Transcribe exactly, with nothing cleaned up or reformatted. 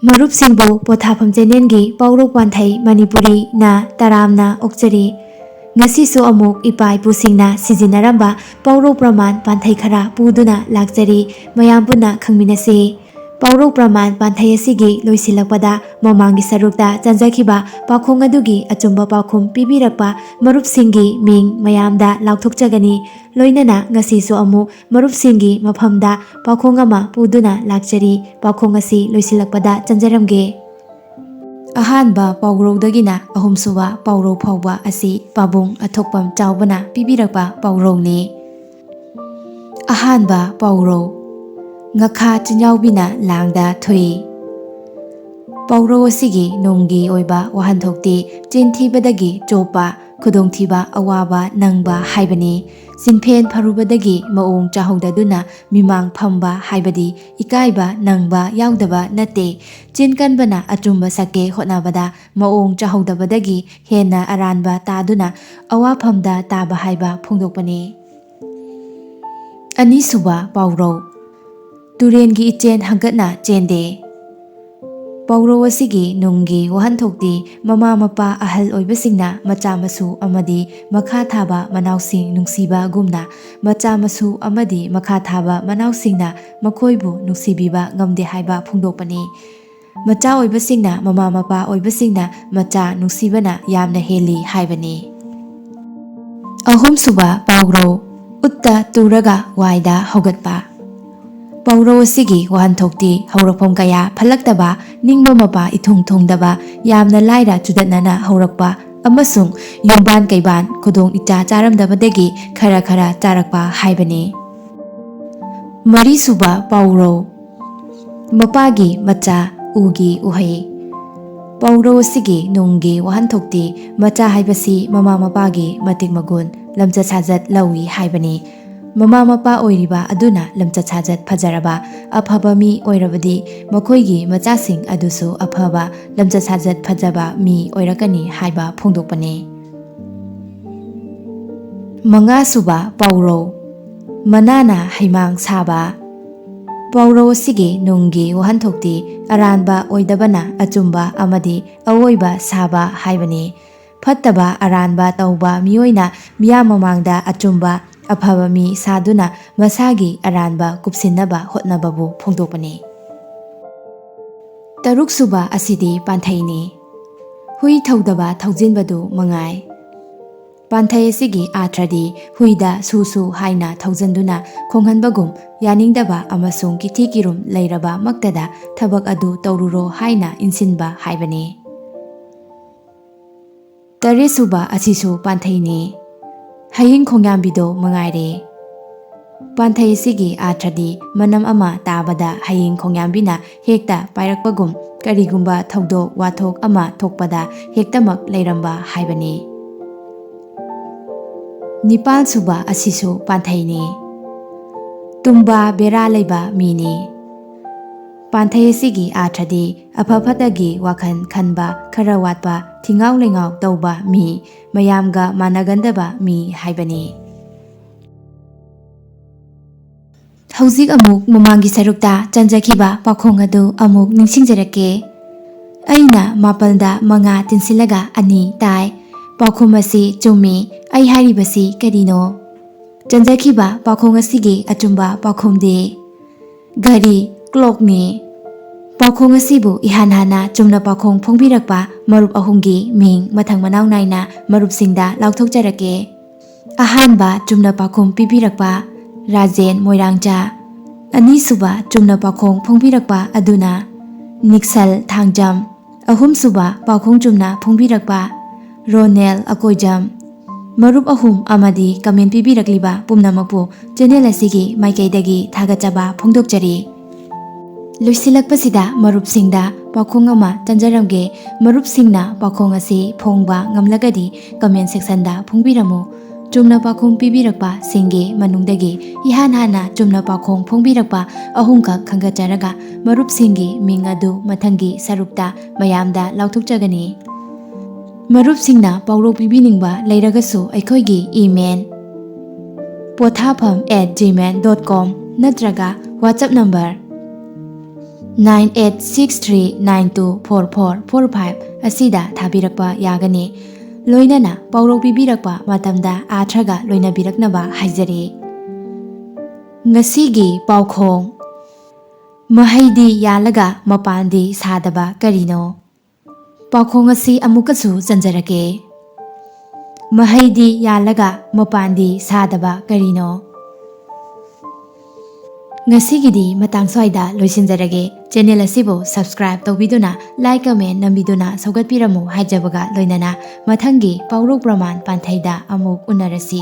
ꯃꯔꯨꯞꯁꯤꯡꯕꯨ ꯄꯣꯊꯥꯐꯝ ꯆꯦꯅꯦꯜꯒꯤ ꯄꯥꯎꯔꯧ ꯄꯥꯟꯊꯩ ꯃꯅꯤꯄꯨꯔꯤꯅ ꯇꯔꯥꯝꯅ ꯑꯣꯛꯆꯔꯤ꯫ ꯉꯁꯤꯁꯨ ꯑꯃꯨꯛ ꯏꯄꯥ ꯏꯄꯨꯁꯤꯡꯅ ꯁꯤꯖꯤꯟꯅꯔꯝꯕ ꯄꯥꯎꯔꯧ ꯄ꯭ꯔꯃꯥꯟ ꯄꯥꯟꯊꯩ ꯈꯔ ꯄꯨꯗꯨꯅ ꯂꯥꯛꯆꯔꯤ꯫ ꯃꯌꯥꯝ ꯄꯨꯟꯅ ꯈꯪꯃꯤꯟꯅꯁꯤ꯫ ꯄꯥꯎꯔꯧ ꯄ꯭ꯔꯃꯥꯟ ꯄꯥꯟꯊꯩ ꯑꯁꯤꯒꯤ ꯂꯣꯏꯁꯤꯜꯂꯛꯄꯗ ꯃꯃꯥꯡꯒꯤ ꯁꯔꯨꯛꯇ ꯆꯟꯖꯈꯤꯕ ꯄꯥꯎꯈꯣꯡ ꯑꯗꯨꯒꯤ ꯑꯆꯨꯝꯕ ꯄꯥꯎꯈꯨꯝ ꯄꯤꯕꯤꯔꯛꯄ ꯃꯔꯨꯞꯁꯤꯡꯒꯤ ꯃꯤꯡ ꯃꯌꯥꯝꯗ ꯂꯥꯎꯊꯣꯛꯆꯒꯅꯤ꯫ ꯂꯣꯏꯅꯅ ꯉꯁꯤꯁꯨ ꯑꯃꯨꯛ ꯃꯔꯨꯞꯁꯤꯡꯒꯤ ꯃꯐꯝꯗ ꯄꯥꯎꯈꯣꯡ ꯑꯃ ꯄꯨꯗꯨꯅ ꯂꯥꯛꯆꯔꯤ꯫ ꯄꯥꯎꯈꯣꯡ ꯑꯁꯤ ꯂꯣꯏꯁꯤꯜꯂꯛꯄꯗ ꯆꯟꯖꯔꯝꯒꯦ꯫ ꯑꯍꯥꯟꯕ ꯄꯥꯎꯔꯧꯗꯒꯤꯅ ꯑꯍꯨꯝꯁꯨꯕ ꯄꯥꯎꯔꯧ ꯐꯥꯎꯕ ꯑꯁꯤ ꯄꯥꯕꯨꯡ ꯑꯊꯣꯛꯄꯝ ꯆꯥꯎꯕꯅ ꯄꯤꯕꯤꯔꯛꯄ ꯄꯥꯎꯔꯧꯅꯤ꯫ ꯑꯍꯥꯟꯕ ꯄꯥꯎꯔꯧ, ꯉꯈꯥ ꯆꯤꯟꯌꯥꯎꯕꯤꯅ ꯂꯥꯡꯗ ꯊꯨꯏ꯫ ꯄꯥꯎꯔꯧ ꯑꯁꯤꯒꯤ ꯅꯨꯡꯒꯤ ꯑꯣꯏꯕ ꯋꯥꯍꯟꯊꯣꯛꯇꯤ ꯆꯤꯟꯊꯤꯕꯗꯒꯤ ꯆꯣꯞꯄ, ꯈꯨꯗꯣꯡꯊꯤꯕ ꯑꯋꯥꯕ ꯅꯪꯕ ꯍꯥꯏꯕꯅꯤ꯫ ꯆꯤꯟꯐꯦꯟ ꯐꯔꯨꯕꯗꯒꯤ ꯃꯑꯣꯡ ꯆꯥꯍꯧꯗꯗꯨꯅ ꯃꯤꯃꯥꯡ ꯐꯝꯕ ꯍꯥꯏꯕꯗꯤ ꯏꯀꯥꯏꯕ ꯅꯪꯕ ꯌꯥꯎꯗꯕ ꯅꯠꯇꯦ꯫ ꯆꯤꯟ ꯀꯟꯕꯅ ꯑꯆꯨꯝꯕ ꯁꯛꯀꯦ ꯍꯣꯠꯅꯕꯗ ꯃꯑꯣꯡ ꯆꯥꯍꯧꯗꯕꯗꯒꯤ ꯍꯦꯟꯅ ꯑꯔꯥꯟꯕ ꯇꯥꯗꯨꯅ ꯑꯋꯥꯐꯝꯗ ꯇꯥꯕ ꯍꯥꯏꯕ ꯐꯣꯡꯗꯣꯛꯄꯅꯤ꯫ ꯑꯅꯤꯁꯨꯕ ꯄꯥꯎꯔꯧ, ꯇꯨꯔꯦꯟꯒꯤ ꯏꯆꯦꯟ ꯍꯪꯒꯠꯅ ꯆꯦꯟꯗꯦ꯫ ꯄꯥꯎꯔꯧ ꯑꯁꯤꯒꯤ ꯅꯨꯡꯒꯤ ꯋꯥꯍꯟꯊꯣꯛꯇꯤ ꯃꯃꯥ ꯃꯄꯥ ꯑꯍꯜ ꯑꯣꯏꯕꯁꯤꯡꯅ ꯃꯆꯥ ꯃꯁꯨ ꯑꯃꯗꯤ ꯃꯈꯥ ꯊꯥꯕ ꯃꯅꯥꯎꯁꯤꯡ ꯅꯨꯡꯁꯤꯕꯒꯨꯝꯅ ꯃꯆꯥ ꯃꯁꯨ ꯑꯃꯗꯤ ꯃꯈꯥ ꯊꯥꯕ ꯃꯅꯥꯎꯁꯤꯡꯅ ꯃꯈꯣꯏꯕꯨ ꯅꯨꯡꯁꯤꯕꯤꯕ ꯉꯝꯗꯦ ꯍꯥꯏꯕ ꯐꯣꯡꯗꯣꯛꯄꯅꯤ꯫ ꯃꯆꯥ ꯑꯣꯏꯕꯁꯤꯡꯅ ꯃꯃꯥ ꯃꯄꯥ ꯑꯣꯏꯕꯁꯤꯡꯅ ꯃꯆꯥ ꯅꯨꯡꯁꯤꯕꯅ ꯌꯥꯝꯅ ꯍꯦꯜꯂꯤ ꯍꯥꯏꯕꯅꯤ꯫ ꯑꯍꯨꯝꯁꯨꯕ ꯄꯥꯎꯔꯧ, ꯎꯠꯇ ꯇꯨꯔꯒ ꯋꯥꯏꯗ ꯍꯧꯒꯠꯄ꯫ ꯄꯥꯎꯔꯧ ꯑꯁꯤꯒꯤ ꯋꯥꯍꯟꯊꯣꯛꯇꯤ ꯍꯧꯔꯛꯐꯝ ꯀꯌꯥ ꯐꯠꯂꯛꯇꯕ, ꯅꯤꯡꯕ ꯃꯄꯥ ꯏꯊꯨꯡ ꯊꯨꯡꯗꯕ, ꯌꯥꯝꯅ ꯂꯥꯏꯔ ꯆꯨꯗꯠꯅꯅ ꯍꯧꯔꯛꯄ ꯑꯃꯁꯨꯡ ꯌꯨꯝꯕꯥꯟ ꯀꯩꯕꯥꯟ ꯈꯨꯗꯣꯡ ꯏꯆꯥ ꯆꯥꯔꯝꯗꯕꯗꯒꯤ ꯈꯔ ꯈꯔ ꯆꯥꯔꯛꯄ ꯍꯥꯏꯕꯅꯤ꯫ ꯃꯔꯤꯁꯨꯕ ꯄꯥꯎꯔꯧ, ꯃꯄꯥꯒꯤ ꯃꯆꯥ ꯎꯒꯤ ꯎꯍꯩ꯫ ꯄꯥꯎꯔꯧ ꯑꯁꯤꯒꯤ ꯅꯨꯡꯒꯤ ꯋꯥꯍꯟꯊꯣꯛꯇꯤ ꯃꯆꯥ ꯍꯥꯏꯕꯁꯤ ꯃꯃꯥ ꯃꯄꯥꯒꯤ ꯃꯇꯤꯛ ꯃꯒꯨꯟ, ꯂꯝꯆꯠ ꯁꯥꯖꯠ ꯂꯧꯏ ꯍꯥꯏꯕꯅꯤ꯫ ꯃꯃꯥ ꯃꯄꯥ ꯑꯣꯏꯔꯤꯕ ꯑꯗꯨꯅ ꯂꯝꯆꯠ ꯁꯥꯖꯠ ꯐꯖꯔꯕ, ꯑꯐꯕ ꯃꯤ ꯑꯣꯏꯔꯕꯗꯤ ꯃꯈꯣꯏꯒꯤ ꯃꯆꯥꯁꯤꯡ ꯑꯗꯨꯁꯨ ꯑꯐꯕ, ꯂꯝꯆꯠ ꯁꯥꯖꯠ ꯐꯖꯕ ꯃꯤ ꯑꯣꯏꯔꯛꯀꯅꯤ ꯍꯥꯏꯕ ꯐꯣꯡꯗꯣꯛꯄꯅꯤ꯫ ꯃꯉꯥꯁꯨꯕ ꯄꯥꯎꯔꯧ, ꯃꯅꯥꯅ ꯍꯩꯃꯥꯡ ꯁꯥꯕ꯫ ꯄꯥꯎꯔꯧ ꯑꯁꯤꯒꯤ ꯅꯨꯡꯒꯤ ꯋꯥꯍꯟꯊꯣꯛꯇꯤ ꯑꯔꯥꯟꯕ ꯑꯣꯏꯗꯕꯅ ꯑꯆꯨꯝꯕ ꯑꯃꯗꯤ ꯑꯑꯣꯏꯕ ꯁꯥꯕ ꯍꯥꯏꯕꯅꯤ꯫ ꯐꯠꯇꯕ ꯑꯔꯥꯟꯕ ꯇꯧꯕ ꯃꯤꯑꯣꯏꯅ ꯃꯤꯌꯥꯝ ꯃꯃꯥꯡꯗ ꯑꯆꯨꯝꯕ ꯑꯐꯕ ꯃꯤ ꯁꯥꯗꯨꯅ ꯃꯁꯥꯒꯤ ꯑꯔꯥꯟꯕ ꯀꯨꯞꯁꯤꯟꯅꯕ ꯍꯣꯠꯅꯕꯕꯨ ꯐꯣꯡꯗꯣꯛꯄꯅꯤ꯫ ꯇꯔꯨꯛꯁꯨꯕ ꯑꯁꯤꯗꯤ ꯄꯥꯟꯊꯩꯅꯤ꯫ ꯍꯨꯏ ꯊꯧꯗꯕ ꯊꯧꯖꯤꯟꯕꯗꯨ ꯃꯉꯥꯏ꯫ ꯄꯥꯟꯊꯩ ꯑꯁꯤꯒꯤ ꯑꯥꯊ꯭ꯔꯗꯤ ꯍꯨꯏꯗ ꯁꯨ ꯁꯨ ꯍꯥꯏꯅ ꯊꯧꯖꯟꯗꯨꯅ ꯈꯣꯡꯍꯟꯕꯒꯨꯝ, ꯌꯥꯅꯤꯡꯗꯕ ꯑꯃꯁꯨꯡ ꯀꯤꯊꯤ ꯀꯤꯔꯨꯝ ꯂꯩꯔꯕ ꯃꯛꯇꯗ ꯊꯕꯛ ꯑꯗꯨ ꯇꯧꯔꯨꯔꯣ ꯍꯥꯏꯅ ꯏꯟꯁꯤꯟꯕ ꯍꯥꯏꯕꯅꯤ꯫ ꯇꯔꯦꯠꯁꯨꯕ ꯑꯁꯤꯁꯨ ꯄꯥꯟꯊꯩꯅꯤ꯫ ꯍꯌꯤꯡ ꯈꯣꯡꯌꯥꯝꯕꯤꯗꯣ ꯃꯉꯥꯏꯔꯦ꯫ ꯄꯥꯟꯊꯩ ꯑꯁꯤꯒꯤ ꯑꯥꯊ꯭ꯔꯗꯤ ꯃꯅꯝ ꯑꯃ ꯇꯥꯕꯗ ꯍꯌꯤꯡ ꯈꯣꯡꯌꯥꯝꯕꯤꯅ ꯍꯦꯛꯇ ꯄꯥꯏꯔꯛꯄꯒꯨꯝ, ꯀꯔꯤꯒꯨꯝꯕ ꯊꯧꯗꯣꯛ ꯋꯥꯊꯣꯛ ꯑꯃ ꯊꯣꯛꯄꯗ ꯍꯦꯛꯇꯃꯛ ꯂꯩꯔꯝꯕ ꯍꯥꯏꯕꯅꯤ꯫ ꯅꯤꯄꯥꯜꯁꯨꯕ ꯑꯁꯤꯁꯨ ꯄꯥꯟꯊꯩꯅꯤ꯫ ꯇꯨꯝꯕ ꯕꯦꯔꯥ ꯂꯩꯕ ꯃꯤꯅꯤ꯫ ꯄꯥꯟꯊꯩ ꯑꯁꯤꯒꯤ ꯑꯥꯊ꯭ꯔꯗꯤ ꯑꯐ ꯐꯠꯇꯒꯤ ꯋꯥꯈꯜ ꯈꯟꯕ ꯈꯔ ꯋꯥꯠꯄ, ꯊꯤꯉꯥꯎ ꯂꯩꯉꯥꯎ ꯇꯧꯕ ꯃꯤ, ꯃꯌꯥꯝꯒ ꯃꯥꯟꯅꯒꯟꯗꯕ ꯃꯤ ꯍꯥꯏꯕꯅꯤ꯫ ꯍꯧꯖꯤꯛ ꯑꯃꯨꯛ ꯃꯃꯥꯡꯒꯤ ꯁꯔꯨꯛꯇ ꯆꯟꯖꯈꯤꯕ ꯄꯥꯎꯈꯣꯡ ꯑꯗꯨ ꯑꯃꯨꯛ ꯅꯤꯡꯁꯤꯡꯖꯔꯛꯀꯦ꯫ ꯑꯩꯅ ꯃꯥꯄꯜꯗ ꯃꯉꯥ ꯇꯤꯟꯁꯤꯜꯂꯒ ꯑꯅꯤ ꯇꯥꯏ꯫ ꯄꯥꯎꯈꯨꯝ ꯑꯁꯤ ꯆꯨꯝꯃꯤ꯫ ꯑꯩ ꯍꯥꯏꯔꯤꯕꯁꯤ ꯀꯔꯤꯅꯣ? ꯆꯟꯖꯈꯤꯕ ꯄꯥꯎꯈꯣꯡ ꯑꯁꯤꯒꯤ ꯑꯆꯨꯝꯕ ꯄꯥꯎꯈꯨꯝꯗꯤ ꯘꯔꯤ, clockꯅꯤ꯫ ꯄꯥꯎꯈꯣꯡ ꯑꯁꯤꯕꯨ ꯏꯍꯥꯟ ꯍꯥꯟꯅ ꯆꯨꯝꯅ ꯄꯥꯎꯈꯣꯡ ꯐꯣꯡꯕꯤꯔꯛꯄ ꯃꯔꯨꯞ ꯑꯍꯨꯝꯒꯤ ꯃꯤꯡ ꯃꯊꯪ ꯃꯅꯥꯎ ꯅꯥꯏꯅ ꯃꯔꯨꯞꯁꯤꯡꯗ ꯂꯥꯎꯊꯣꯛꯆꯔꯛꯀꯦ꯫ ꯑꯍꯥꯟꯕ ꯆꯨꯝꯅ ꯄꯥꯎꯈꯨꯝ ꯄꯤꯕꯤꯔꯛꯄ ꯔꯥꯖꯦꯟ ꯃꯣꯏꯔꯥꯡꯆꯥ, ꯑꯅꯤꯁꯨꯕ ꯆꯨꯝꯅ ꯄꯥꯎꯈꯣꯡ ꯐꯣꯡꯕꯤꯔꯛꯄ ꯑꯗꯨꯅ ꯅꯤꯛꯁꯜ ꯊꯥꯡꯖꯝ, ꯑꯍꯨꯝꯁꯨꯕ ꯄꯥꯎꯈꯣꯡ ꯆꯨꯝꯅ ꯐꯣꯡꯕꯤꯔꯛꯄ ꯔꯣꯅꯦꯜ ꯑꯀꯣꯏꯖꯝ꯫ ꯃꯔꯨꯞ ꯑꯍꯨꯝ ꯑꯃꯗꯤ comment ꯄꯤꯕꯤꯔꯛꯂꯤꯕ ꯄꯨꯝꯅꯃꯛꯄꯨ channel ꯑꯁꯤꯒꯤ ꯃꯥꯏꯀꯩꯗꯒꯤ ꯊꯥꯒꯠꯆꯕ ꯐꯣꯡꯗꯣꯛꯆꯔꯤ꯫ ꯂꯣꯏꯁꯤꯜꯂꯛꯄꯁꯤꯗ ꯃꯔꯨꯞꯁꯤꯡꯗ ꯄꯥꯎꯈꯣꯡ ꯑꯃ ꯆꯟꯖꯔꯝꯒꯦ꯫ ꯃꯔꯨꯞꯁꯤꯡꯅ ꯄꯥꯎꯈꯣꯡ ꯑꯁꯤ ꯐꯣꯡꯕ ꯉꯝꯂꯒꯗꯤ comment sectionꯗ ꯐꯣꯡꯕꯤꯔꯝꯃꯨ꯫ ꯆꯨꯝꯅ ꯄꯥꯎꯈꯣꯡ ꯄꯤꯕꯤꯔꯛꯄꯁꯤꯡꯒꯤ ꯃꯅꯨꯡꯗꯒꯤ ꯏꯍꯥꯟ ꯍꯥꯟꯅ ꯆꯨꯝꯅ ꯄꯥꯎꯈꯣꯡ ꯐꯣꯡꯕꯤꯔꯛꯄ ꯑꯍꯨꯝꯈꯛ ꯈꯟꯒꯠꯆꯔꯒ ꯃꯔꯨꯞꯁꯤꯡꯒꯤ ꯃꯤꯡ ꯑꯗꯨ ꯃꯊꯪꯒꯤ ꯁꯔꯨꯛꯇ ꯃꯌꯥꯝꯗ ꯂꯥꯎꯊꯣꯛꯆꯒꯅꯤ꯫ ꯃꯔꯨꯞꯁꯤꯡꯅ ꯄꯥꯎꯔꯧ ꯄꯤꯕꯤꯅꯤꯡꯕ ꯂꯩꯔꯒꯁꯨ ꯑꯩꯈꯣꯏꯒꯤ email pothapam at gmail dot com ꯅꯠꯇ꯭ꯔꯒ WhatsApp number nine eight six three nine two four four four five ꯑꯁꯤꯗ ꯊꯥꯕꯤꯔꯛꯄ ꯌꯥꯒꯅꯤ꯫ ꯂꯣꯏꯅꯅ ꯄꯥꯎꯔꯧ ꯄꯤꯕꯤꯔꯛꯄ ꯃꯇꯝꯗ ꯑꯥꯊ꯭ꯔꯒ ꯂꯣꯏꯅꯕꯤꯔꯛꯅꯕ ꯍꯥꯏꯖꯔꯤ꯫ ꯉꯁꯤꯒꯤ ꯄꯥꯎꯈꯣꯡ: ꯃꯍꯩꯗꯤ ꯌꯥꯜꯂꯒ ꯃꯄꯥꯟꯗꯤ ꯁꯥꯗꯕ ꯀꯔꯤꯅꯣ? ꯄꯥꯎꯈꯣꯡ ꯑꯁꯤ ꯑꯃꯨꯛꯀꯁꯨ ꯆꯟꯖꯔꯛꯀꯦ꯫ ꯃꯍꯩꯗꯤ ꯌꯥꯜꯂꯒ ꯃꯄꯥꯟꯗꯤ ꯁꯥꯗꯕ ꯀꯔꯤꯅꯣ? ꯉꯁꯤꯒꯤꯗꯤ ꯃꯇꯥꯡ ꯁ꯭ꯋꯥꯏꯗ ꯂꯣꯏꯁꯤꯟꯖꯔꯒꯦ꯫ Channel ꯑꯁꯤꯕꯨ subscribe ꯇꯧꯕꯤꯗꯨꯅ, like, comment ꯅꯝꯕꯤꯗꯨꯅ ꯁꯧꯒꯠꯄꯤꯔꯝꯃꯨ ꯍꯥꯏꯖꯕꯒ ꯂꯣꯏꯅꯅ ꯃꯊꯪꯒꯤ ꯄꯥꯎꯔꯧ ꯄ꯭ꯔꯃꯥꯟ ꯄꯥꯟꯊꯩꯗ ꯑꯃꯨꯛ ꯎꯅꯔꯁꯤ꯫